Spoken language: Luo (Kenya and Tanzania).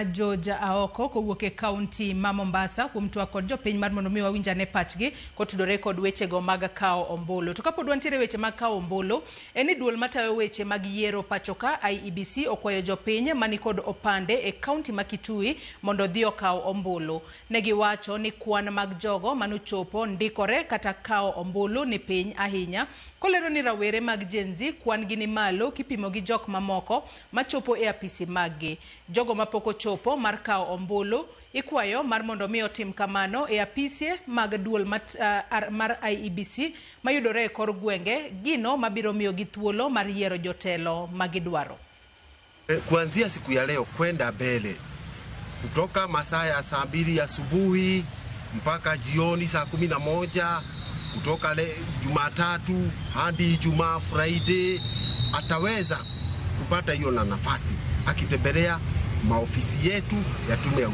ahinya George Aoko kowuok e kaunti ma Mombasa kuom twak kod jopiny mar mondo mi wawinj ane pachgi kotudore kod wechego mag kawo ombulu. To kapod wantiere weche mag kawo ombulu, en ni duol matayo weche mag yiero pachoka IEBC okwayo jopiny mani kod opande e kaunti ma Kitui mondo odhi okaw ombulu. Ne giwacho ni kwan mag jogo manochopo ndikore kata kawo ombulu ni piny ahinya. Kolero ni rawere mag Gen Z kwan gi ni malo kipimo gi jok mamoko machopo e apisi maggi. Jogo mapok ochopo mar kawo ombulu ikwayo mar mondo mi otim kamano e apise mag duol mar IEBC mayudore e kor gwenge, gino mabiro miyogi thuolo mar yiero jotelo magidwaro. Kuanzia siku ya leo kwenda mbele, kutoka masaa ya saa 2 asubuhi mpaka jioni saa 11, kutoka Jumatatu hadi Ijumaa Friday, ataweza kupata hiyo na nafasi akitembelea maofisi yetu ya tume ya